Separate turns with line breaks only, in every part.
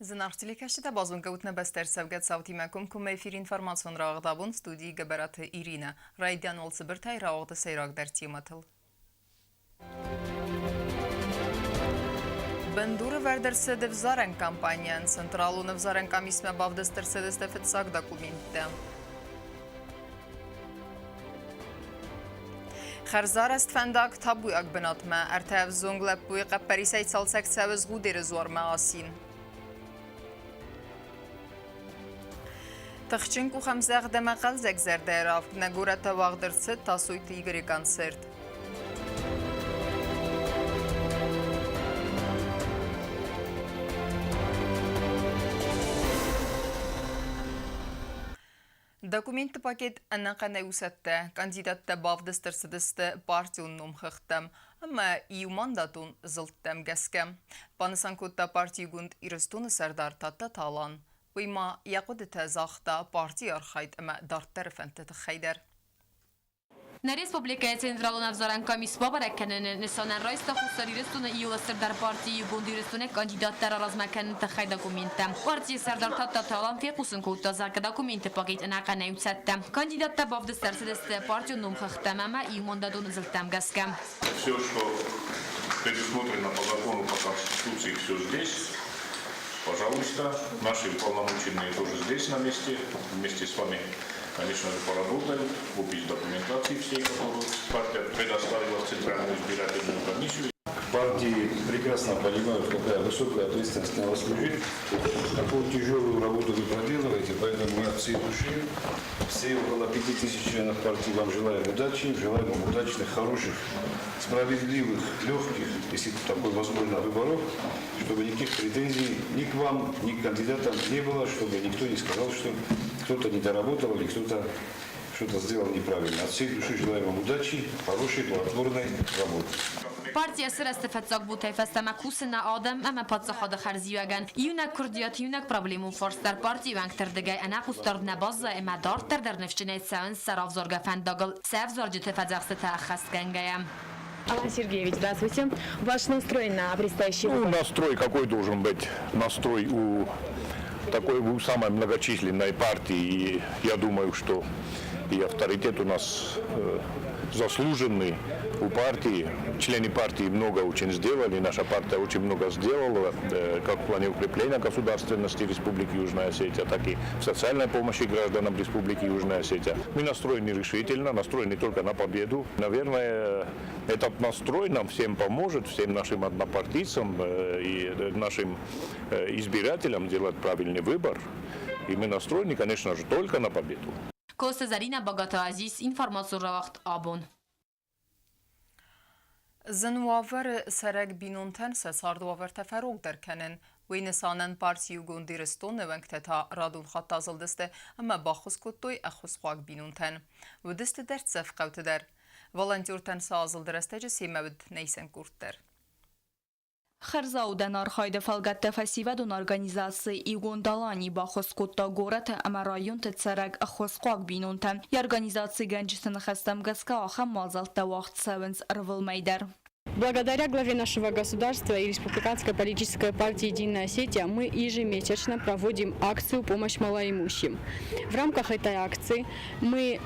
Зынаргъ телекӕсджытӕ, базонгӕ ут нӕ бӕстӕ ӕрцӕугӕ цаутимӕ комкоммӕ эфир информацион рауагъд абон студийы Гӕбӕраты Иринӕ. Райдиан уал цыбыртӕй рауагъды сӕйрагдӕр темӕтыл. Бындурӕвӕрд ӕрцыд ӕвзарӕн кампанийӕн. Централон ӕвзарӕн къамисмӕ бавдыст ӕрцыдысты фыццаг документтӕ. Хӕрзарӕзт фӕндаг табуйаг бынатмӕ. Ӕртӕ ӕвзонг лӕппуйы хъӕппӕрисӕй цалцӕг цӕуы Згъудеры дзуармӕ асин. Тыхджын къухӕмдзӕгъд ӕмӕ хъӕлдзӕг зӕрдӕйы равг нӕ горӕты уагъд ӕрцыд Тасойты Игоры концерт. Документты пакет ӕнӕхъӕнӕй у цӕттӕ. Кандидаттӕ бавдыст ӕрцыдысты партион номхыгъдтӕм ӕмӕ иумандатон зылдтӕм гӕсгӕ. Банысан кодта партигонд Ирыстоны сӕрдар Тадтаты Алан. Уый ма йӕ хъуыдытӕ загъта партийы архайд ӕмӕ дарддӕры фӕндты тыххӕй дӕр.
Нӕ республикӕйы Централон ӕвзарӕн къамис бабӕрӕг кӕныны нысанӕн райста Хуссар Ирыстоны июлы сӕрдар партийы Иугонд Ирыстоны кандидаттӕ раразмӕ кӕныны тыххӕй документтӕ. Партийы сӕрдар Тадтаты Алан фехъусын кодта, зӕгъгӕ, документы пакет ӕнӕхъӕнӕй у цӕттӕ. Кандидаттӕ бавдыст ӕрцыдысты партион номхыгъдтӕм ӕмӕ иумандатон зылдтӕм гӕсгӕ.
Все, что предусмотрено по закону, по Конституции, все здесь. Пожалуйста, наши уполномоченные тоже здесь на месте, вместе с вами конечно же, поработают, копии документации всей, которую партия предоставила в Центральную избирательную комиссию.
Партии прекрасно понимают, какая высокая ответственность на вас лежит, какую тяжелую работу вы проделываете, поэтому мы от всей души, все около 5000 членов партии вам желаем удачи, желаем вам удачных, хороших, справедливых, легких, если такое возможно, выборов, чтобы никаких претензий ни к вам, ни к кандидатам не было, чтобы никто не сказал, что кто-то не доработал или кто-то что-то сделал неправильно. От всей души желаем вам удачи, хорошей, плодотворной работы.
Партийы сырӕзты фыццаг бонтӕй фӕстӕмӕ кусы нӕ адӕм ӕмӕ паддзахады хӕрзиуӕгӕн. Иунӕг куырдиат, иунӕг проблемон фарст дӕр партийы уӕнгты рдыгӕй ӕнӕхъусдард нӕ баззайы ӕмӕ дарддӕр дӕр ныфсджынӕй цӕуынц сӕ равзаргӕ фӕндагыл, сӕ ӕвзарджыты фӕдзӕхстытӕ ӕххӕстгӕнгӕйӕ.
Алан Сергеевич, здравствуйте. Ваш настрой на предстоящий
Ну, настрой какой должен быть? Настрой у такой у самой многочисленной партии. И я думаю, что и авторитет у нас заслуженный у партии. Члены партии много очень сделали, наша партия очень много сделала, как в плане укрепления государственности Республики Южная Осетия, так и в социальной помощи гражданам Республики Южная Осетия. Мы настроены решительно, настроены только на победу. Наверное, этот настрой нам всем поможет, всем нашим однопартийцам и нашим избирателям делать правильный выбор. И мы настроены, конечно же, только на победу.
Коста Зарина, Багаты Азиз, информацион рауагъд Абон.
Зын уавӕры цӕрӕг бинонтӕн сӕ цардуавӕртӕ фӕрогдӕр кӕнын. Уый нысанӕн парти Иугонд Ирыстоны уӕнгтӕ та радон хатт азылдысты ӕмӕ баххуыс кодтой ӕххуысхъуаг бинонтӕн. Уыдысты дӕрддзӕф хъӕуты дӕр. Волонтертӕн сӕ азылды рӕстӕджы семӕ уыд нӕ исӕн дӕр.
Хӕрзаудӕн архайды фӕлгӕтты фӕсивӕдон организаци Иугонд Алани баххуыс кодта горӕты ӕмӕ районты цӕрӕг ӕххуысхъуаг бинонтӕн. Йӕ организацигӕнджыты ныхӕстӕм гӕсгӕ ахӕм мадзӕлттӕ уагъд цӕуынц ӕрвылмӕй дӕр.
Благодаря главе нашего государства и Республиканской политической партии «Единая Осетия» мы ежемесячно проводим акцию «Помощь малоимущим». В рамках этой акции мы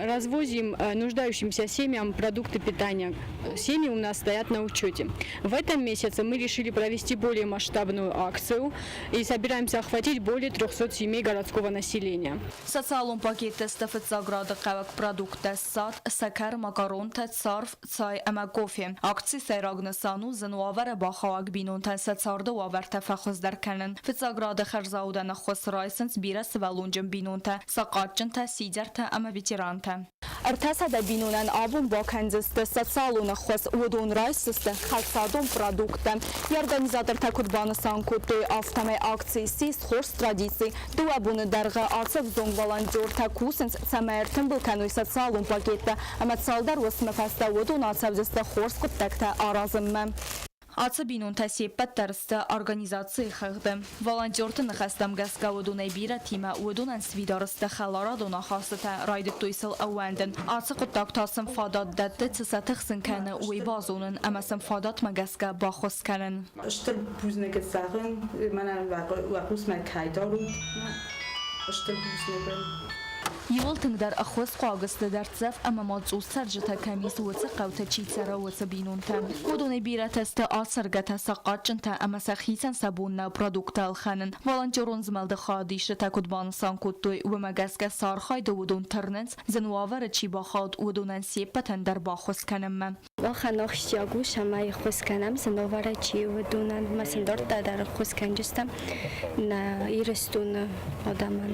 развозим нуждающимся семьям продукты питания. Семьи у нас стоят на учете. В этом месяце мы решили провести более масштабную акцию и собираемся охватить более 300 семей городского населения.
Социалон пакеттӕ сты фыццаг рады хъӕуӕг продукттӕ, ссад, сӕкӕр, макаронтӕ, царв, цай ӕмӕ кофе. Акцийы сӕйраг нысан у зын уавӕры бахауӕг бинонтӕн сӕ царды уавӕртӕ фӕхуыздӕр кӕнын. Фыццаг рады хӕрзаудӕн ӕххуыс райсынц бирӕсывӕллонджын бинонтӕ, сахъатджынтӕ, сидзӕртӕ ӕмӕ ветерантӕ. 300 бинонӕн абон бакӕндзысты социалон ӕххуыс, уыдон райсдзысты хӕлцадон продукттӕ. Йӕ организатортӕ куыд банысан кодтой, афтӕмӕй акци ссис хорз традици. Дыууӕ боны дӕргъы ацы ӕвзонг волонтертӕ кусынц, цӕмӕй ӕртымбыл кӕной социалон пакеттӕ ӕмӕ цалдӕр уысмы фӕстӕ уыдон ацӕудзысты хорз хъуыддӕгтӕ аразынмӕ. Ацы бинонтӕ се ппӕт дӕр сты организацийы хыгъды. Волонтерты ныхӕстӕм гӕсгӕ уыдонӕй бирӕтимӕ уыдонӕн сфидар сты хӕларадон ахастытӕ, райдыдтой сыл ӕууӕндын. Ацы хъуыддаг та сын фадат дӕтты, цы сӕ тыхсын кӕны, уый базонын ӕмӕ сын фадатмӕ гӕсгӕ баххуыс кӕнын.
Стыр бузныг зӕгъын, мӕнӕн уӕ хъусмӕ кӕй дарут. Стыр бузныг.
Иууыл тынгдӕр ӕххуысхъуаг сты дӕрддзӕф ӕмӕ ма цъус цӕрджытӕ кӕм ис, уыцы хъӕуты чи цӕры, уыцы бинонтӕ. Уыдонӕй бирӕтӕ сты ацӕргӕтӕ, сахъатджынтӕ ӕмӕ сӕхицӕн сӕ бон нӕу продукттӕ ӕлхӕнын. Волонтерон змӕлды хайадисджытӕ куыд банысан кодтой, уымӕ гӕсгӕ сӕ архайды уыдон тырнынц, зын уавӕры чи бахауд, уыдонӕн се ппӕтӕн дӕр баххуыс кӕнынмӕ.
Махӕн ахсджиаг у, цӕмӕй ӕххуыс кӕнӕм, цы нывӕрӕг чи у, уыдонӕн ӕмӕ сын дарддӕр дӕр ӕххуыс кӕнджыстӕм нӕ Ирыстоны адӕмӕн.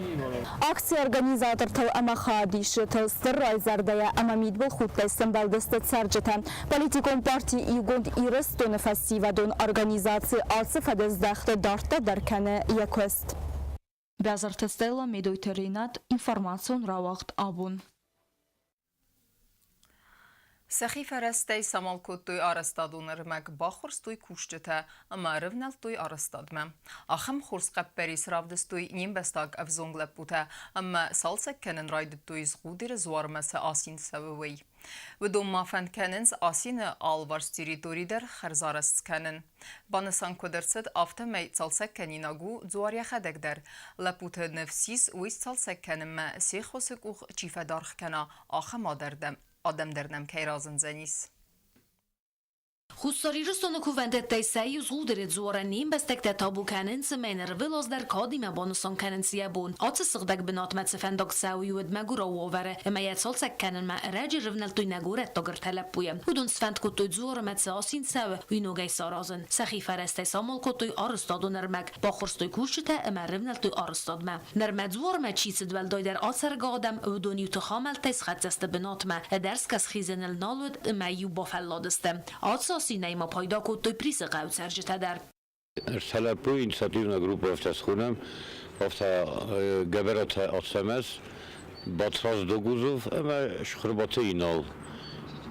Акцийы организатортыл ӕмӕ хайадисджытыл стыр райзӕрдӕйӕ ӕмӕ мидбылхудтӕй сӕмбӕлдысты цӕрджытӕ. Политикон парти Иугонд Ирыстоны фӕсивӕдон организаци ацы фӕдыздӕхты дарддӕр дӕр кӕны йӕ куыст. Бязырты Стелла, Медойты Ренат, информацион рауагъд абон.
Сӕхи фӕрӕзтӕй самал кодтой арӕзтадон ӕрмӕг, баххуырстой кусджытӕ ӕмӕ ӕрӕвнӕлдтой арӕзтадмӕ. Ахӕм хорз хъӕппӕрис равдыстой не мбӕстаг ӕвзонг лӕппутӕ ӕмӕ цалцӕг кӕнын райдыдтой Згъудеры дзуармӕ цы асин цӕуы, уый. Уыдон ма фӕнд кӕнынц асины алыварс территори дӕр хӕрзарӕзт скӕнын. Банысан куыд ӕрцыд, афтӕмӕй цалцӕгкӕнинаг у дзуар йӕхӕдӕг дӕр. Лӕппуты ныфс ис, уый сцалцӕг кӕнынмӕ се ххуысы къух чи фӕдаргъ кӕна, ахӕм адӕм дӕр нӕм кӕй разындзӕнис.
Хуссар Ирыстоны кувӕндӕттӕй сӕ иу Згъудеры дзуарӕн не мбӕстӕгтӕ табу кӕнынц ӕмӕ йын ӕрвылаз дӕр кадимӕ банысан кӕнынц йӕ бон. Ацы сыгъдӕг бынатмӕ цы фӕндаг цӕуы, уӕд мӕгуырау уавӕры ӕмӕ йӕ цалцӕг кӕнынмӕ ӕрӕджы рывнӕлдтой нӕ горӕттаг ӕртӕ лӕппуйы. Уыдон сфӕнд кодтой дзуармӕ цы асин цӕуы, уый ногӕй саразын. Сӕхи фӕрӕзтӕй самал кодтой арӕзтадон ӕрмӕг, баххуырстой кусджытӕ ӕмӕ рывнӕлдтой арӕзтадмӕ. Нырмӕ дзуармӕ чи цыд уӕлдайдӕр ацӕргӕ адӕм, уыдон-иу тыхамӕлттӕй схӕццӕ сты бынатмӕ, ӕдӕрсгӕ схизыныл нал уыд ӕмӕ-иу бафӕлладысты. Ацы асинӕй ма пайда кодтой Присы хъӕуы цӕрджытӕ дӕр.
Ӕртӕ лӕппуйы инициативная группа афтӕ схонӕм, афтӕ Гӕбӕраты Ацӕмӕз, Батраз Догузов ӕмӕ Шхырбаты Инал.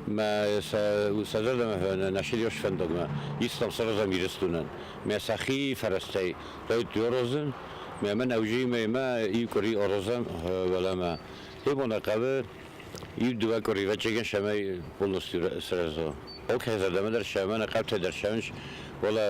Мӕ сӕ зӕрдӕмӕ нӕ серьез фӕндагмӕ ислам саразӕм Ирыстонӕн. Мӕ сӕхи фӕрӕзтӕй райдыдтой аразын, мӕ мӕн ӕвзиимӕ мӕ иу къуыри аразӕм уӕлӕмӕ. Хебона хъӕуы иу-дыууӕ къуыри ӕвӕццӕгӕн сӕмӕй полностью сырӕза. Окей, зӕрдӕмӕ дӕр сӕмӕ нӕ хъӕутӕй дӕр сӕуынц, уӕлӕ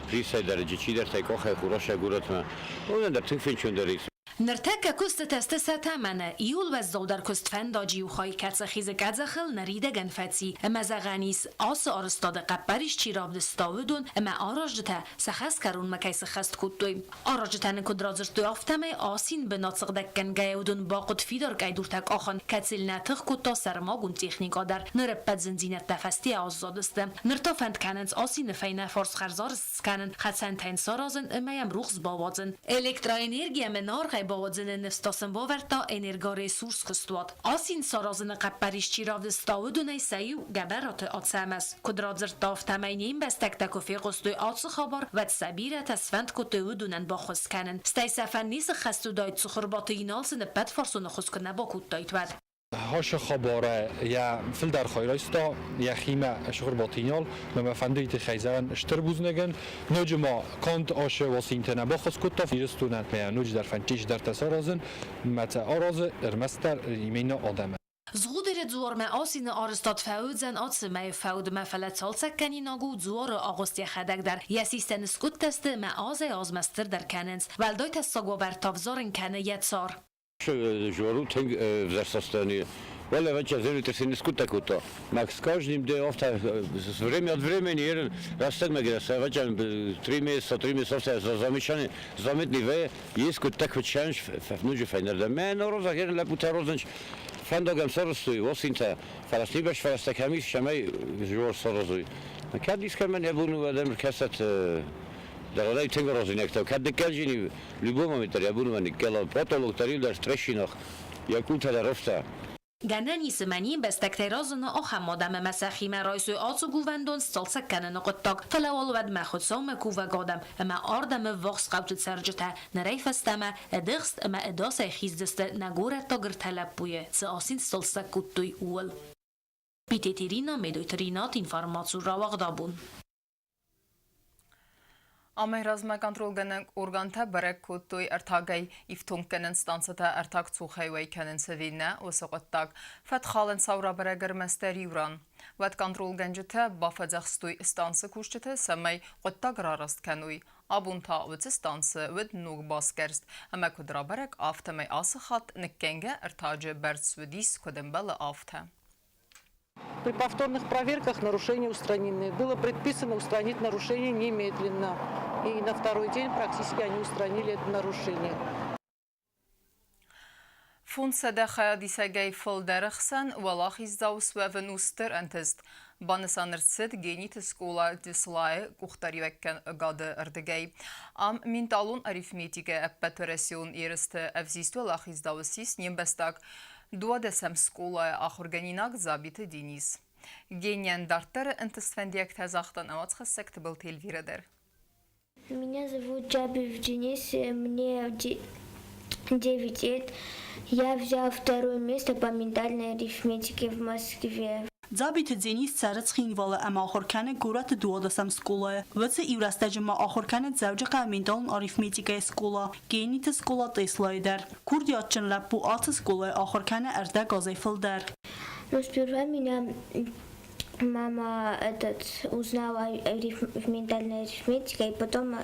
Присӕй дӕр, чидӕртӕй къохӕй хуросӕй горӕтмӕ. Уыдон дӕр тынг фенчондӕр ис.
Ныртӕккӕ куыстытӕ сты сӕ тӕмӕны. Иуыл уӕззаудӕр куыст фӕндаджы иу хай, кӕцы хизы къӕдзӕхыл, ныридӕгӕн фӕци. Ӕмӕ зӕгъӕн ис, ацы арӕзтады хъӕппӕрис чи равдыста, уыдон ӕмӕ аразджытӕ сӕ хӕс кӕронмӕ кӕй сыххӕст кодтой. Аразджытӕ нын куыд радзырдтой, афтӕмӕй асин бынат сыгъдӕггӕнгӕйӕ уыдон бахъуыд фидар къӕйдуртӕ къахын, кӕцыйыл нӕ тых кодта сӕрмагонд техникӕ дӕр. Ныр ӕппӕт зындзинӕдтӕ фӕстейӕ аззадысты. Ныр та фӕнд кӕнынц асины фӕйнӕ фарс хӕрзарӕзт скӕнын, хӕцӕнтӕ йын саразын ӕмӕ йӕм рухс бауадзын. Электроэнерги ӕмӕ наргъӕй бауадзыны ныфс та сын бавӕрдта Энергоресурс куыстуат. Асин саразыны хъӕппӕрис чи равдыста, уыдонӕй сӕ иу Гӕбӕраты Ацӕмӕз. Куыд радзырдта, афтӕмӕй не мбӕстӕгтӕ куы фехъуыстой ацы хабар, уӕд сӕ бирӕтӕ сфӕнд кодтой уыдонӕн баххуыс кӕнын. Стӕй сӕ фӕнд ницы хӕст уыдаид, Цыхуырбаты Инал сын ӕппӕтфарсон ӕххуыс куы нӕ бакодтаид, уӕд.
Ацы хабарӕй йӕ фылдӕр хай райста йӕхимӕ Цыхуырбаты Инал, ӕмӕ мӕ фӕнды уый тыххӕй зӕгъын стыр бузныг ын. Ноджы ма канд ацы уацинтӕ нӕ баххуыс кодта Ирыстонӕн, ӕмӕ ноджыдӕр фӕндтис дӕртӕ саразын, ӕмӕ сӕ аразы ӕрмӕстдӕр именно адӕмӕн.
Згъудеры дзуармӕ асины арӕзтад фӕуыдзӕн ацы мӕйы фӕудмӕ, фӕлӕ цалцӕгкӕнинаг у дзуары агъуыст йӕхӕдӕг дӕр. Йӕ систӕ ныскъуыдтӕ сты ӕмӕ азӕй-азмӕ стырдӕр кӕнынц. Уӕлдай тӕссаг уавӕр та взарын кӕны йӕ цар.
Жору тынг ӕвзӕрстастӕн. Уӕле вӕчча ныскъуыдтӕ кодта. Мах с каждым днем афтӕ время от времени рӕстӕгмӕ гӕсгӕ ӕвӕджа 3 месяца, 3 месяца афтӕ замечание заметный вӕййы, есть куыд так фӕччӕнс фӕфнуджы фӕйнӕрдӕм. Мӕ норозаг ерын лӕппутӕ розынч фӕндагӕм сарӕзтой осинтӕ, фӕлӕ снибӕс фӕрӕзтӕ кӕм ис, цӕмӕй жор саразой. Кӕд искӕмӕн йӕ бон у адӕм ркӕсӕт дӕрӕй тынг аразинӕгтӕ, кӕд ныккӕлджини любой момент дӕр йӕ бон у ныккӕла, потолок дӕр иу дӕр трещинах, йӕ къултӕ дӕр афтӕ.
Гӕнӕн ис ӕмӕ не мбӕстӕгтӕй разына ахӕм адӕм ӕмӕ сӕхимӕ райсой ацы кувӕндон сцалцӕг кӕныны хъуыддаг, фӕлӕ уал уӕдмӕ Хуыцаумӕ кувӕг адӕм ӕмӕ ардӕм ӕввахс хъӕуты цӕрджытӕ нырӕй фӕстӕмӕ ӕдыхст ӕмӕ ӕдасӕй хиздзысты нӕ горӕттаг ӕртӕ лӕппуйы цы асин сцалцӕг кодтой, ууыл. Битеты Ирина, Медойты Ринат, информацион рауагъд абон.
Амӕй размӕ контролгӕнӕг органтӕ бӕрӕг кодтой ӕртагӕй ифтонггӕнӕн станцӕтӕ ӕртагцухӕй уӕй кӕнынц ӕви нӕ, уыцы хъуыддаг. Фӕткхалӕн цау рабӕрӕг ӕрмӕстдӕр иу ран. Уӕд контролгӕнджытӕ бафӕдзӕхстой станцы кусджыты, цӕмӕй хъуыддаг рараст кӕной. Абон та уыцы станцы уыд ног басгӕрст, ӕмӕ куыд рабӕрӕг, афтӕмӕй ацы хатт ныккӕнгӕ ӕртаджы бӕрц уыдис, куыд ӕмбӕлы, афтӕ.
При повторных проверках нарушения устранены. Было предписано устранить нарушение немедленно. И на второй день практически они устранили это нарушение.
500 хайадисӕгӕй фылдӕры хсӕн уӕлахиздзау суӕвын у стыр ӕнтыст. Банысан ӕрцыд гениты скъола Теслайы къухдариуӕггӕнӕгады ӕрдыгӕй. Ам менталон арифметикӕ ӕппӕтуӕрӕсеон ерысты ӕвзист уӕлахиздзау ссис не мбӕстаг 12-ӕм скъолайы ахуыргӕнинаг Дзабиты Денис. Генийӕн дарддӕры ӕнтыстфӕндиӕгтӕ загъта науӕдзхӕссӕг Тыбылты Эльвирӕ дӕр.
Меня зовут Джабиев Денис, мне 9 лет. Я взял второе место по ментальной арифметике в Москве.
Дзабиты Денис цӕры Цхинвалы ӕмӕ ахуыр кӕны горӕты 12-ӕм скъолайы. Уыцы иурӕстӕджы ма ахуыр кӕны Дзӕуджыхъӕуы менталон арифметикӕйы скъола, гениты скъола Теслайы дӕр. Курдиатджын лӕппу ацы скъолайы ахуыр кӕны ӕрдӕг азӕй фылдӕр.
Но сперва меня мама этот узнала в ментальной арифметике, и потом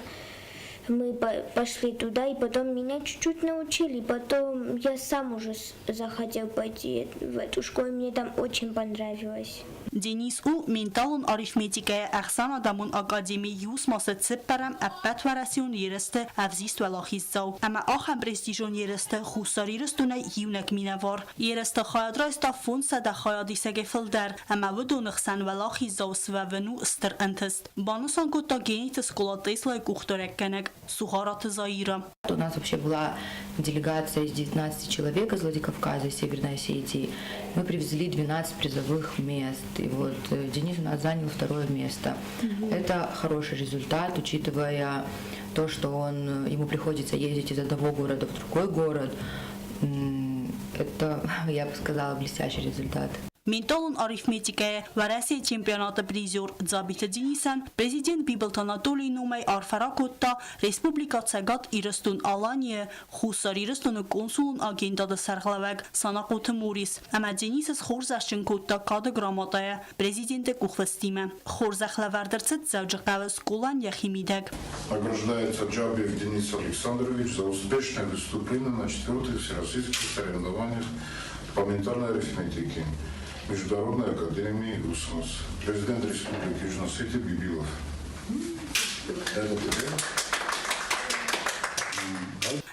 мы пошли туда, и потом меня чуть-чуть научили, потом я сам уже захотел пойти в эту школу, мне там очень понравилось.
Денис у менталон арифметикӕйы ӕхсӕнадӕмон академи ЮСМАС-ы цыппӕрӕм ӕппӕтуӕрӕсеон ерысты ӕвзист уӕлахиздзау ӕмӕ ахӕм престижон ерысты Хуссар Ирыстонӕй иунӕг минӕвар. Ерысты хайад райста 500 хайадисӕгӕй фылдӕр ӕмӕ уыдоны хсӕн уӕлахиздзау суӕвын у стыр ӕнтыст, банысан кодта гениты скъола Теслайы къухдарӕггӕнӕг Сугъараты Заира.
У нас вообще была делегация из 19 человек из Владикавказа и Северной Осетии. Мы привезли 12 призовых мест. И вот Денис у нас занял второе место. Это хороший результат, учитывая то, что ему приходится ездить из одного города в другой город. Это, я бы сказала, блестящий результат.
Менталон арифметикӕйы Уӕрӕсейы чемпионаты призер Дзабиты Денисӕн президент Бибылты Анатолийы номӕй арфӕ ракодта Республикӕ Цӕгат Ирыстон-Аланийы Хуссар Ирыстоны консулон агентады сӕргълӕууӕг Санахъоты Морис ӕмӕ Денисы схорзӕхджын кодта кады грамотӕйӕ президенты къухфыстимӕ. Хорзӕх лӕвӕрд ӕрцыд Дзӕуджыхъӕуы скъолайӕн йӕхи мидӕг.
Награждается Джабиев Денис Александрович за успешное выступление на четвертых всероссийских соревнованиях по ментальной арифметике Международной академии УСМС. Президент Республики Южная Осетия Бибилов. Это тебе.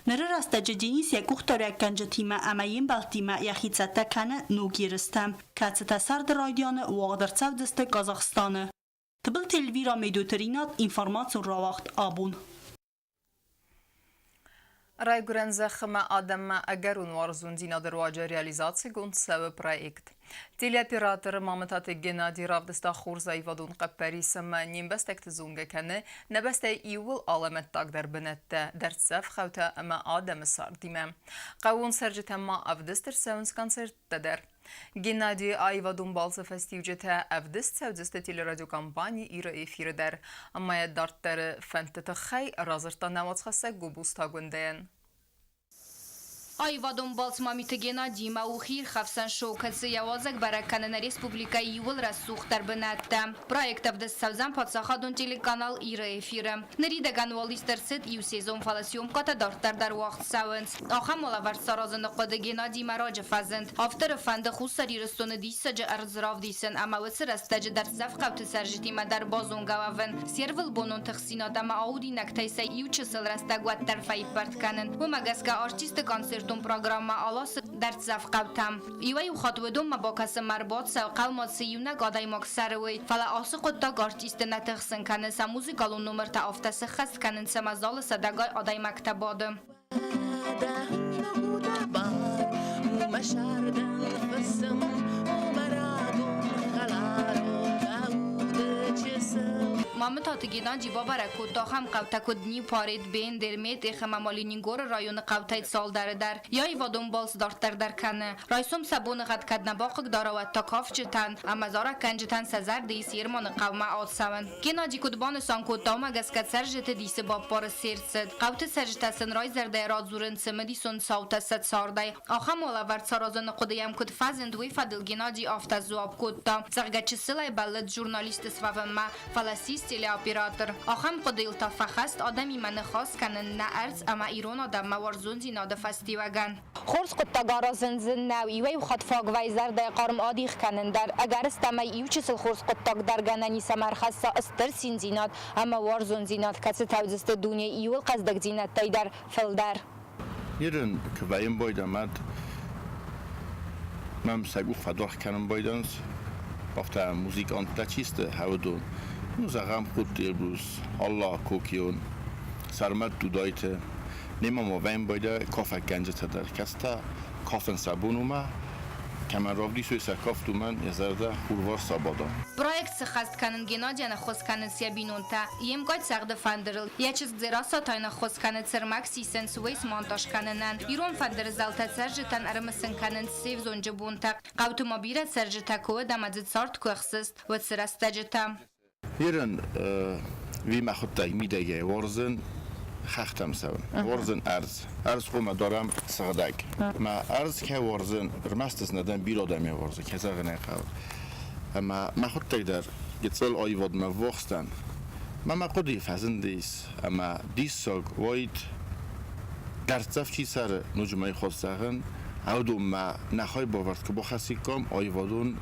Ныры рӕстӕджы Денис йӕ къухдарӕггӕнджытимӕ ӕмӕ йе мбӕлттимӕ йӕхи цӕттӕ кӕны ног ерыстӕм, кӕцытӕ сӕрды райдианы уагъд ӕрцӕудзысты Казахстаны. Тыбылты Эльвира Медоты Ринат, информацион рауагъд абон.
Райгуырӕн зӕххмӕ адӕммӕ ӕгӕрон уарзондзинады руаджы реализацигонд цӕуы проект. Телеоператор Мамытаты Геннадий равдыста хорз аивадон хъӕппӕрис ӕмӕ не мбӕстӕгты зонгӕ кӕны нӕ бӕстӕйы иууыл алӕмӕттагдӕр бынӕттӕ, дӕрддзӕф хъӕутӕ ӕмӕ адӕмы цардимӕ. Хъӕууон цӕрджытӕм ма ӕвдыст ӕрцӕуынц концерттӕ дӕр. Геннадийы аивадон балцы фӕстиуджытӕ ӕвдыст цӕудзысты телерадиокомпани Иры эфиры дӕр. Ӕмӕ йӕ дарддӕры фӕндты тыххӕй радзырдта нӕ уацхӕссӕг Гобозты Агуындӕйӕн.
Аивадон балц Мамиты Геннадиимӕ у хиирхӕфсӕн шоу, кӕцы йӕ уалдзӕг бӕрӕг кӕны нӕ республикӕйы иууыл рӕсугъддӕр бынӕттӕ. Проект ӕвдыст цӕудзӕн паддзахадон телеканал Иры эфиры. Ныридӕгӕн уал ист ӕрцыд иу сезон, фӕлӕ съемкӕтӕ дарддӕр дӕр уагъд цӕуынц. Ахӕм алӕвӕрд саразыны хъуыды Геннадимӕ раджы фӕзынд. Авторы фӕнды Хуссар Ирыстоны диссаджы ӕрдз равдисын ӕмӕ уыцы рӕстӕджы дӕрддзӕф хъӕуты цӕрджытимӕ дӕр базонгӕ уӕвын. Се рвылбонон тыхстдзинад ӕмӕ аудинӕгтӕй сӕ иу чысыл рӕстӕг уӕддӕр фӕиппӕрд кӕнын. Уымӕ гӕсгӕ артисты концертон программӕ аласы дӕрддзӕф хъӕутӕм. Иуӕй-иу хатт уыдонмӕ бакӕсынмӕ ӕрбацӕуы, хъӕумӕ цы иунӕг адӕймаг цӕры, уый. Фӕлӕ ацы хъуыддаг артисты нӕ тыхсын кӕны, сӕ музыкалон номыртӕ афтӕ сыххӕст кӕнынц ӕмӕ залы сӕдӕгай адӕймӕгтӕ бады. Мамытаты Геннадий бабӕрӕг кодта ахӕм хъӕутӕ, куыд Днепарет, Бендер, Метъех ӕмӕ Малинингоры районы хъӕутӕй цалдӕры дӕр. Йӕ аивадон балц дарддӕр дӕр кӕны. Райсом сӕ боныгъӕд кӕд нӕ бахъыгдара, уӕд та кафджытӕн ӕмӕ зарӕггӕнджытӕн сӕ зӕрды ис Ерманы хъӕумӕ ацӕуын. Геннадий куыд банысан кодта, уымӕ гӕсгӕ цӕрджыты дисы баппары се рцыд. Хъӕуты цӕрджытӕ сын райзӕрдӕйӕ радзурынц цымыдисон цаутӕ сӕ цардӕй. Ахӕм уӕлӕвӕрд саразыны хъуыды йӕм куыд фӕзынд, уый фӕдыл Геннадий афтӕ сдзуапп кодта, зӕгъгӕ, чысылӕй бӕллыд журналисты суӕвынмӕ, фӕлӕ ссис телеоператор. Ахӕм хъуыдыйыл та фӕхӕст адӕмимӕ ныхас кӕнын нӕ ӕрдз ӕмӕ ирон адӕммӕ уарзондзинады фӕстиуӕгӕн. Хорз хъуыддаг аразын зын нӕу, иуӕй-иу хатт фаг вӕййы зӕрдӕйы хъарм адих кӕнын дӕр, ӕгӕрыстӕмӕй иучысыл хорз хъуыддаг дӕр гӕнӕн ис ӕмӕ ӕрхӕсса стыр циндзинад ӕмӕ уарзондзинад, кӕцытӕ уыдзысты дунейы иууыл хъӕздыгдзинӕдтӕй дӕр фылдӕр.
Ирын квайын бойдамад мӕм сӕ къух фӕдуаргъ кӕнын байдӕнц, афтӕ музыканттӕ чи сты, уыдон. Ну, зӕгъӕм, Хъудты Эльбрус, Алла Кокион, Сӕрмӕт Дудайты. Немӕ ма вӕййын байдӕ кафӕггӕнджытӕ дӕр, кӕцытӕ кафын сӕ бон уымӕ, кӕмӕн равдисой сӕ кафт, уымӕн йӕ зӕрдӕ хурварс абада.
Проект сыххӕст кӕнын Геннадийӕн ӕххуыс кӕнынц йӕ бинонтӕ. Йе мкъай цӕгъды фӕндырыл. Йӕ чызг Дзерассӕ та йын ӕххуыс кӕны цӕрмӕг сисӕн суэй смонтаж кӕнынӕн. Ирон фӕндыры зӕлтӕ цӕрджытӕн ӕрымысын кӕнынц се взонджы бонтӕ. Хъӕуты ма бирӕ цӕрджытӕ куы уыд ӕмӕ дзы цард куы ӕхсыст, уӕд цы рӕстӕджытӕ.
Ерын ви мӕхуыдтӕг мидӕгӕй уарзын хӕхтӕм цӕуын. Уарзын ӕрдз. Ӕрдз хъуамӕ дарӕм сыгъдӕг. Мӕ ӕрдз кӕй уарзын, ӕрмӕст ӕз нӕ дӕн, бирӕ адӕм йӕ уарзы, кӕй зӕгъын ӕй хъӕуы. Ӕмӕ мӕхуыдтӕг дӕр гыццыл аивадмӕ ввахс дӕн. Мӕ мӕ хъуыдыйы фӕзындис ӕмӕ диссаг уаид, дӕрддзӕф чи цӕры, ноджы ма йын хорз зӕгъын, уыдонмӕ нӕ хайбавӕрд куы бахӕссиккам аивадон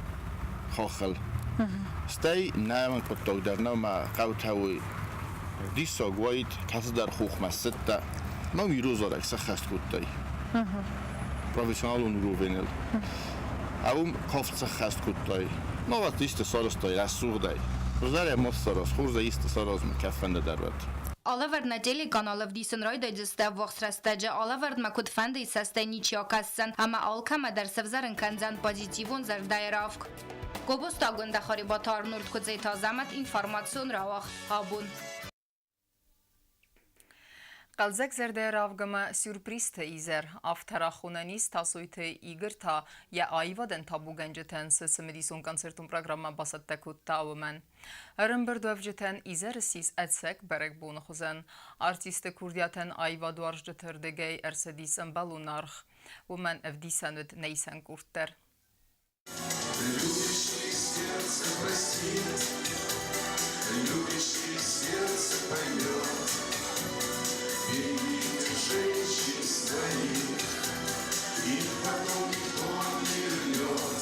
хаххыл. Стӕй нӕ хъуыддаг дӕр нӕу мӕ хъӕутӕ уый диссаг уаид, кӕцыдӕр хохмӕ ссыдтӕ, мӕм ирон зарӕг сӕххӕст кодтай. Профессионалон уровеныл. А уым кафт сӕххӕст кодтай. Навӕд исты сарӕзтай рӕсугъдӕй. Хуыздӕр ма сараз, хорзӕй исты сараз, кӕдфӕнды дӕр уӕд.
Алӕвӕрд нӕ телеканал ӕвдисын райдайдзысты ӕввахс рӕстӕджы. Алӕвӕрдмӕ куыдфӕндыйы цӕстӕй ничи акӕсдзӕн ӕмӕ алкӕмӕ дӕр сӕвзӕрын кӕндзӕн позитивон зӕрдӕйы равг. Гобозты Агуындӕ Харебаты Арнольд Куыдзеты Азӕмӕт информацион рауагъд абон.
Хъӕлдзӕг зӕрдӕйы равгӕмӕ сюрпризты изӕр. Афтӕ рахонӕн ис Тасойты Игорь та йӕ аивадӕн табугӕнджытӕн цы цымыдисон концертон программӕ бацӕттӕ кодта, уымӕн. Ӕрӕмбырдуӕвджытӕн изӕры ссис ӕцӕг бӕрӕгбоны хуызӕн. Артисты курдиатӕн аивадуарзджыты рдыгӕй ӕрцыдис ӕмбӕлон аргъ. Уымӕн ӕвдисӕн уыд нӕ исӕн къорд дӕр.
Любящее сердце простит, любящее сердце поймет. Берегите женщин своих, их потом никто не вернет.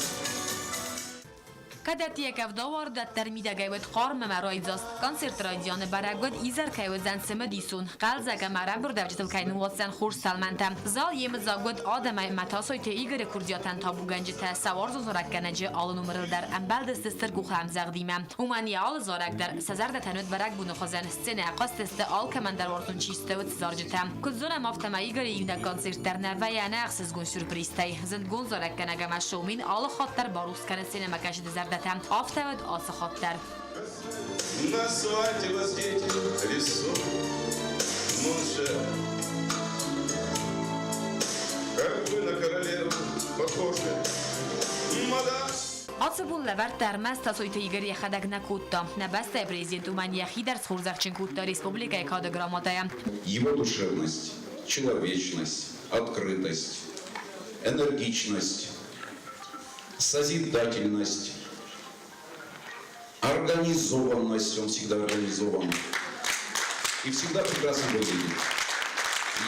Кӕд ӕддейӕ къӕвда уардӕддӕр мидӕгӕй уӕд хъарм ӕмӕ райдзаст. Концерты райдианы бӕрӕг уыд, изӕр кӕй уыдзӕн цымыдисон, хъӕлдзӕг ӕмӕ ӕрӕмбырдӕвджытыл кӕй ныууадздзӕн хорз тӕлмӕнтӕ. Зал йемыдзаг уыд адӕмӕй ӕмӕ Тасойты Игоры курдиатӕн табугӕнджытӕ сӕ уарзон зарӕггӕнӕджы алы номырыл дӕр ӕмбӕлдысты стыр къухӕмдзӕгъдимӕ. Уымӕн йӕ алы зарӕг дӕр сӕ зӕрдӕтӕн уыд бӕрӕгбоны хуызӕн, сценӕйӕ хъазтысты алкӕмӕн дӕр уарзон чи сты, уыцы зарджытӕ. Куыд зонӕм, афтӕмӕй Игоры иунӕг концерт дӕр нӕ вӕййы ӕнӕ ӕхсызгон сюрпризтӕй. Зындгонд зарӕггӕнӕг ӕмӕ шоумен алы хатт дӕр барухс кӕны сценӕмӕкӕсджыты зӕрдӕтӕ. Афтӕ уыд ацы хатт дӕр.
Назвать вас дети лесу, Mon cher. Как вы на королеву похожи, мадам.
Ацы бон лӕвӕрдта ӕрмӕст Тасойты Игорь йӕхӕдӕг нӕ кодта. Нӕ бӕстӕйы президент уымӕн йӕхи дӕр схорзӕхджын кодта республикӕйы кады грамотӕйӕ.
Его душевность, человечность, открытость, энергичность, созидательность, организованность, он всегда организован, и всегда прекрасно выглядит.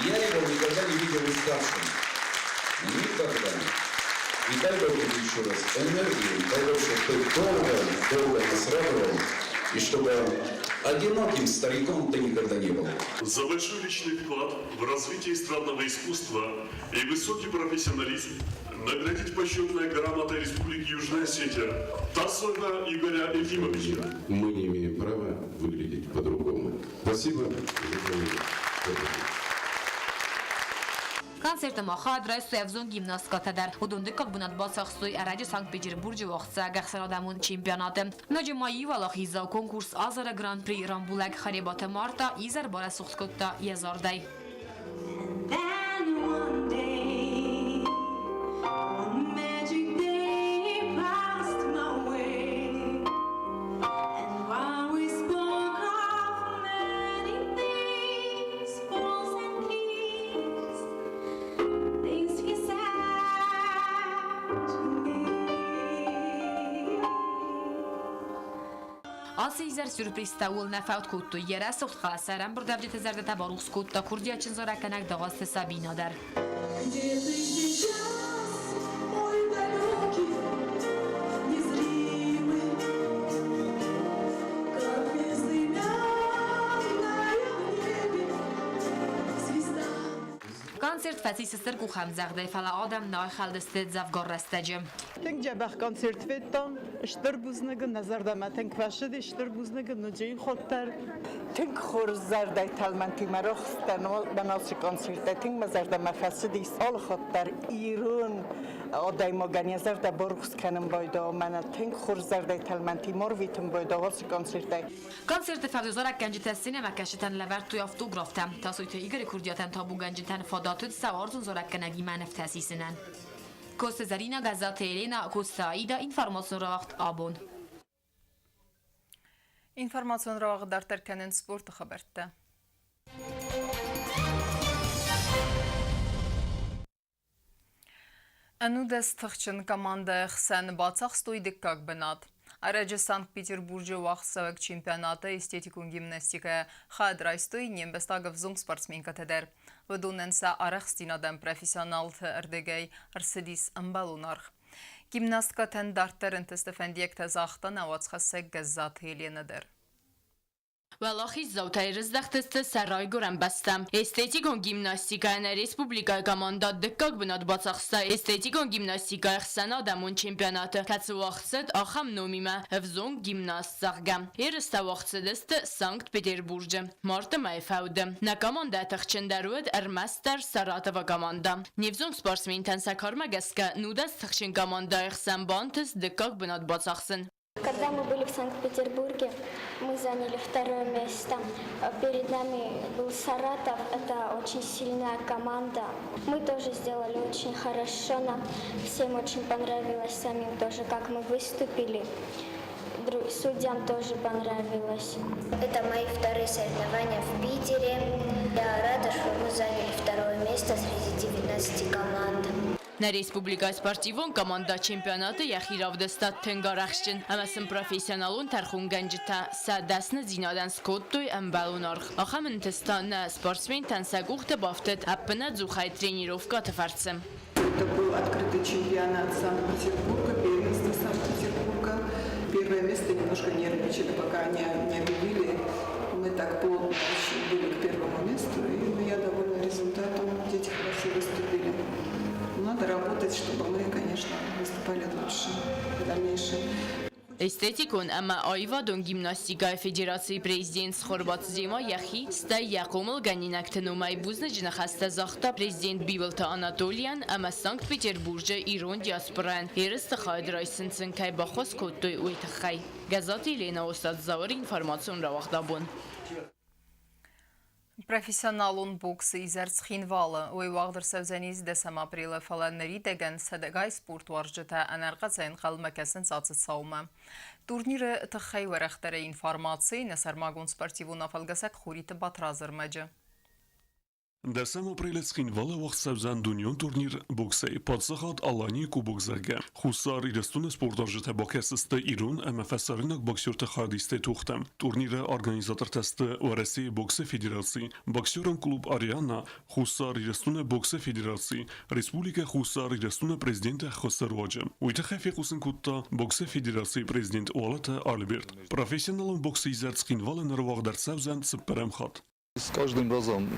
Я его никогда не видел уставшим. Никогда. И дай Бог тебе еще раз энергию, дай Бог, чтобы ты долго, долго нас радовал, и чтобы одиноким стариком ты никогда не был.
За большой личный вклад в развитие эстрадного искусства и высокий профессионализм наградить почетной грамотой Республики Южная Осетия Тасоева Игоря Ефимовича.
Мы не имеем права выглядеть по-другому. Спасибо за.
Концерты ма хайад райстой ӕвзонг гимнасткӕтӕ дӕр. Уыдон дыккаг бынат бацахстой ӕрӕджы Санкт-Петербурджы уагъдцӕуӕг ӕхсӕнадӕмон чемпионаты. Ноджы ма иу уӕлахиздзау конкурс Азары Гран-при рамбулӕг Харебаты Марта изӕр барӕсугъд кодта йӕ зардӕй.
Then one day, one magic day passed my way, and while we spoke of many things, fools and kings, things he said to me.
Ацы изӕр сюрпризтӕ ууыл нӕ фӕуд кодтой. Йӕ рӕсугъд хъӕлӕс ӕрӕмбырдӕвджыты зӕрдӕтӕ барухс кодта курдиатджын зарӕггӕнӕг Дӕгъӕзты Сабинӕ дӕр.
Где ты сейчас, мой далекий, незримый, как безымянная в небе звезда?
Концерт фӕцис стыр къухӕмдзӕгъдӕй, фӕлӕ адӕм нӕ айхӕлдысты дзӕвгар рӕстӕджы.
Тынг дзӕбӕх концерт федтам. Стыр бузныг нӕ зӕрдӕмӕ тынг фӕцыди, стыр бузныг ноджы дӕр.
Тынг хорз зӕрдӕйы тӕлмӕнтимӕ рохстӕн ацы концерттӕ тынг мӕ зӕрдӕмӕ фӕцыдис. Алы хатт дӕр ирон адӕймагӕн йӕ зӕрдӕ барухс кӕнын байдайы. Мӕнӕ тынг хорз зӕрдӕйы тӕлмӕнтимӕ арвитын байдайы ацы концерттӕй.
Концерты фӕдыл зарӕггӕнджытӕ сценӕмӕкӕсджытӕн лӕвӕрдтой автографтӕ. Тасойты Игоры курдиатӕн табугӕнджытӕн фадат уыд сӕ уарзон зарӕггӕнӕгимӕ нывтӕ сисынӕн. Коцты Зӕринӕ, Гӕззаты Еленӕ, Коцты Аида, информацион рауагъд абон.
Информацион рауагъд дарддӕр кӕнынц спорты хабӕрттӕ. Ӕнудӕс тыхджын командӕйы хсӕн бацахстой дыккаг бынат. Ӕрӕджы Санкт-Петербурджы уагъдцӕуӕг чемпионаты эстетикон гимнастикӕйӕ хайад райстой не мбӕстаг ӕвзонг спортсменкӕтӕ дӕр. Уыдонӕн сӕ арӕхстдзинадӕн профессионалты ӕрдыгӕй ӕрцыдис ӕмбӕлон аргъ. Гимнасткӕтӕн дарддӕр ӕнтысты фӕндиӕгтӕ загъта нӕ уацхӕссӕг Гӕззаты Еленӕ дӕр.
Уӕлахиздзаутӕй рыздӕхтысты сӕ райгуырӕн бӕстӕм. Эстетикон гимнастикӕйӕ нӕ республикӕйы командӕ дыккаг бынат бацахста эстетикон гимнастикӕйы ӕхсӕнадӕмон чемпионаты, кӕцы уагъд цыд ахӕм номимӕ «Ӕвзонг гимнаст», зӕгъгӕ. Ерыстӕ уагъд цыдысты Санкт-Петербурджы марты мӕйы фӕуды. Нӕ командӕ тыхджындӕр уыд ӕрмӕстдӕр Саратовы командӕ. Не взонг спортсментӕн сӕ кармӕ гӕсгӕ 19 тыхджын командӕйы хсӕн бантыст дыккаг бынат бацахсын.
Когда мы были в Санкт-Петербурге, мы заняли второе место. Перед нами был Саратов, это очень сильная команда. Мы тоже сделали очень хорошо, нам всем очень понравилось самим тоже, как мы выступили. Судьям тоже понравилось.
Это мои вторые соревнования в Питере. Я рада, что мы заняли второе место среди 19 команд.
Нӕ республикӕйы спортивон командӕ чемпионаты йӕхи равдыста тынг арӕхстджын ӕмӕ сын профессионалон тӕрхонгӕнджытӕ сӕ дӕсныдзинадӕн скодтой ӕмбӕлон аргъ. Ахӕм ӕнтыст та нӕ спортсментӕн сӕ къухты бафтыд ӕппынӕдзухӕй тренировкӕты фӕрцы.
Это был открытый чемпионат Санкт-Петербурга, первенство Санкт-Петербурга. Первое место немножко нервничали, пока не объявили. Мы так плотно очень были к первому месту, и ну, я довольна результатом. Дети хорошо выступили. Надо работать, чтобы мы, конечно, выступали лучше в дальнейшем.
Эстетикон ӕмӕ аивадон гимнастикӕйы федерацийы президент Цхуырбаты Зема йӕхи, стӕй йӕ хъомылгӕнинӕгты номӕй бузныджы ныхӕстӕ загъта президент Бибылты Анатолийӕн ӕмӕ Санкт-Петербурджы ирон диаспорӕйӕн ерысты хайад райсын сын кӕй баххуыс кодтой, уый тыххӕй. Гӕззаты Еленӕ Остъаты Зауыр, информацион рауагъд абон.
Профессионалон боксы изӕр Цхинвалы. Уый уагъд ӕрцӕудзӕнис 10 апрелы, фӕлӕ ныридӕгӕн сӕдӕгай спортуарзджытӕ ӕнӕрхъӕцӕй ӕнхъӕлмӕ кӕсынц ацы цаумӕ. Турниры тыххӕй уӕрӕхдӕрӕй информаци нӕ сӕрмагонд спортивон афӕлгӕсӕг Хуриты Батрадзы ӕрмӕджы.
Дӕсӕм апрелы Цхинвалы уагъд цӕудзӕн дунеон турнир боксӕй Паддзахад Аланийы Кубок, зӕгъгӕ. Хуссар Ирыстоны спортуарзджытӕ бакӕсдзысты ирон ӕмӕ фӕсарӕйнаг боксерты хайадистӕй тохтӕм. Турниры организатортӕ сты Уӕрӕсейы боксы федераци, боксерон клуб «Ариана», Хуссар Ирыстоны боксы федераци, Республикӕ Хуссар Ирыстоны президенты ӕххуысы руаджы. Уый тыххӕй фехъусын кодта боксы федерацийы президент Уалыты Альберт. Профессионалон боксы изӕр Цхинвалы ныр уагъд ӕрцӕудзӕн цыппӕрӕм хатт.
С каждым разом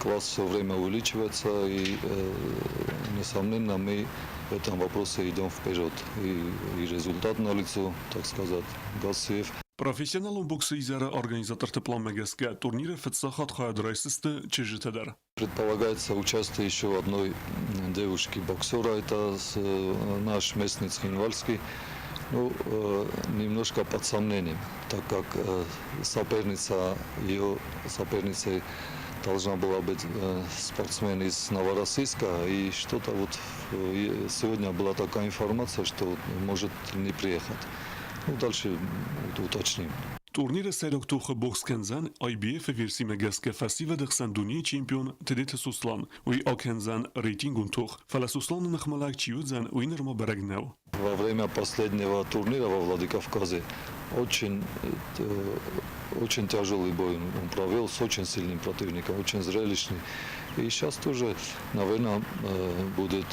класс все время увеличивается, и, несомненно, мы в этом вопросе идем вперед. И результат налицо, так сказать, Гассиев.
Профессионалон боксы изӕры организаторты планмӕ гӕсгӕ турниры фыццаг хатт хайад райсдзысты чызджытӕ дӕр.
Предполагается участие еще одной девушки-боксера, это наш местный Цхинвальский. Ну, немножко под сомнением, так как соперница, ее соперницей должна была быть спортсмен из Новороссийска, и что-то вот сегодня была такая информация, что может не приехать. Ну, дальше уточним.
Турниры сӕйраг тохы бокс кӕндзӕн IBF-ы версимӕ гӕсгӕ фӕсивӕды хсӕн дунейы чемпион Тедеты Сослан. Уый акӕндзӕн рейтингон тох, фӕлӕ Сосланы ныхмӕлӕг чи уыдзӕн, уый нырма бӕрӕг нӕу.
Во время последнего турнира во Владикавказе очень, очень тяжелый бой он провел с очень сильным противником, очень зрелищный. И сейчас тоже, наверное, будет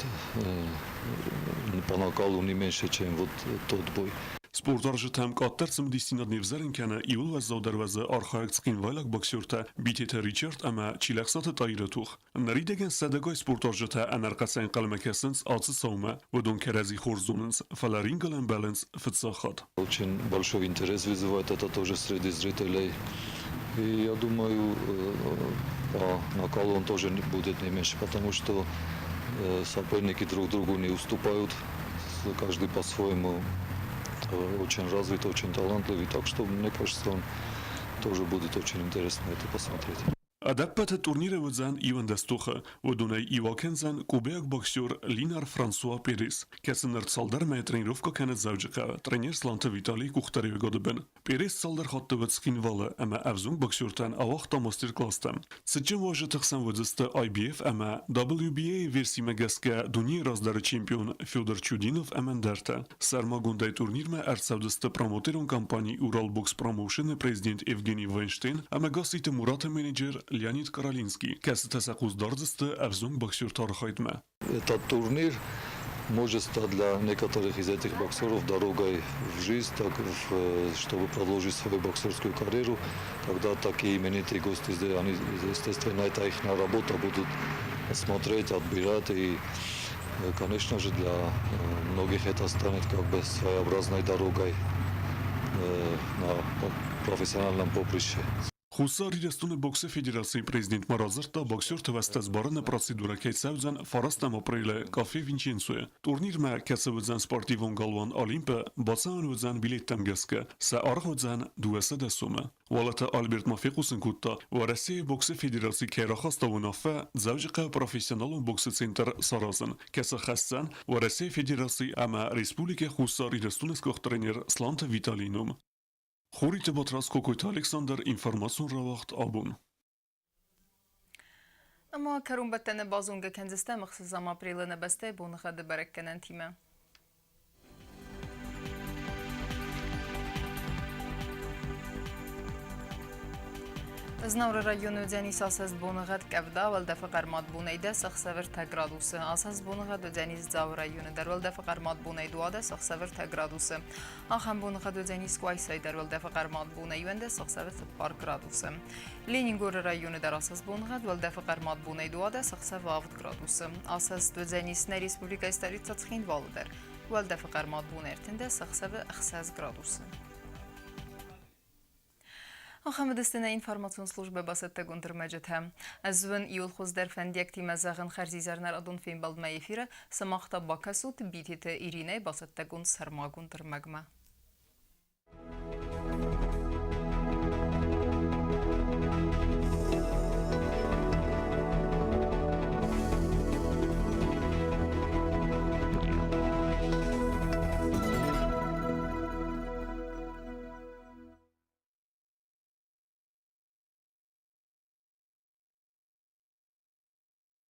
по накалу не меньше, чем вот тот бой.
Спортуарзджытӕм къаддӕр цымыдисдзинад не взӕрын кӕны иууыл уӕззаудӕр уӕзы архайӕг цхинвайлаг боксертӕ Битеты Ричард ӕмӕ Чилӕхсаты Таиры тох. Ныридӕгӕн сӕдӕгай спортуарзджытӕ ӕнӕрхъӕцӕй ӕнхъӕлмӕ кӕсынц ацы цаумӕ, уыдон кӕрӕдзи хорз зонынц, фӕлӕ рингыл ӕмбӕлынц фыццаг хатт.
Очень большой интерес вызывает это тоже среди зрителей. И я думаю, по накалу он тоже будет не меньше, потому что соперники друг другу не уступают, каждый по-своему очень развит, очень талантливый, так что, мне кажется, он тоже будет очень интересно это посмотреть.
Ӕдӕппӕты турниры уыдзӕн 11 тохы. Уыдонӕй иу акӕндзӕн кубӕйаг боксер Линар Франсуа Перес, кӕцы ныр цалдӕр мӕйы тренировкӕ кӕны Дзӕуджыхъӕуы тренер Сланты Виталийы къухдариуӕгады бын. Перес цалдӕр хатты уыд Цхинвалы ӕмӕ ӕвзонг боксертӕн ауагъта мастер-класстӕ. Цытджын уазджыты хсӕн уыдзысты IBF ӕмӕ WBA-йы версимӕ гӕсгӕ дунейы раздӕры чемпион Федор Чудинов ӕмӕ ӕндӕртӕ. Сӕрмагондӕй турнирмӕ ӕрцӕудзысты промоутерон компани Уралбокс Промоушен-ы президент Евгений Вайнштейн ӕмӕ Гасситы Мураты менеджер Леонид Каролинский, кӕцытӕ сӕ хъус дардзысты ӕвзонг боксерты архайдмӕ.
Этот турнир может стать для некоторых из этих боксеров дорогой в жизнь, так, чтобы продолжить свою боксерскую карьеру. Когда такие именитые гости здесь, они, естественно, это их работа, будут смотреть, отбирать. И, конечно же, для многих это станет как бы своеобразной дорогой на профессиональном поприще.
Хуссар Ирыстоны боксы федерацийы президент ма радзырдта, боксерты вӕстӕсбарыны процедурӕ кӕй цӕудзӕн фарастӕм апрелы кафе Винченцойы. Турнирмӕ, кӕцы уыдзӕн спортивон галуан Олимп-ы, бацӕуӕн уыдзӕн билеттӕм гӕсгӕ, сӕ аргъ уыдзӕн 200 сомы. Уалыты Альберт ма фехъусын кодта, Уӕрӕсейы боксы федераци кӕй рахаста уынаффӕ Дзӕуджыхъӕуы профессионалон боксы центр саразын, кӕцы хӕсдзӕн Уӕрӕсейы Федераци ӕмӕ Республикӕ Хуссар Ирыстоны сгуыхт тренер Сланты Виталийы ном. Хуриты Батрадз, Кокойты Александр, информацион рауагъд абон.
Ӕмӕ кӕронбӕттӕны базонгӕ кӕндзыстӕм ӕхсӕзӕм апрелы нӕ бӕстӕйы боныгъӕды бӕрӕггӕнӕнтимӕ. Знауыры районы уыдзӕнис асӕст боныгъӕд къӕвда, уӕлдӕфы хъӕрмад бонӕй 10, ӕхсӕвы 3 градусы. Асӕст боныгъӕд уыдзӕнис Дзауы районы дӕр, уӕлдӕфы хъӕрмад бонӕй 12, ӕхсӕвы 3 градусы. Ахӕм боныгъӕд уыдзӕнис Къуайсайы дӕр, уӕлдӕфы хъӕрмад бонӕй 11, ӕхсӕвы 4 градусы. Ленингоры районы дӕр асӕст боныгъӕд, уӕлдӕфы хъӕрмад бонӕй 12, ӕхсӕвы 7 градусы. Асӕст уыдзӕнис нӕ республикӕйы столицӕ Цхинвалы дӕр. Уӕлдӕфы хъӕрмад бон 13, ӕхсӕвы 6 градусы. Ахӕм уыдысты нӕ информацион службӕ бацӕттӕгонд ӕрмӕджытӕ. Ӕз уын иуыл хуыздӕр фӕндиӕгтимӕ зӕгъын хӕрзизӕр нӕ радон фембӕлдмӕ эфиры, сымах та бакӕсут Битеты Иринӕйы бацӕттӕгонд сӕрмагонд ӕрмӕгмӕ.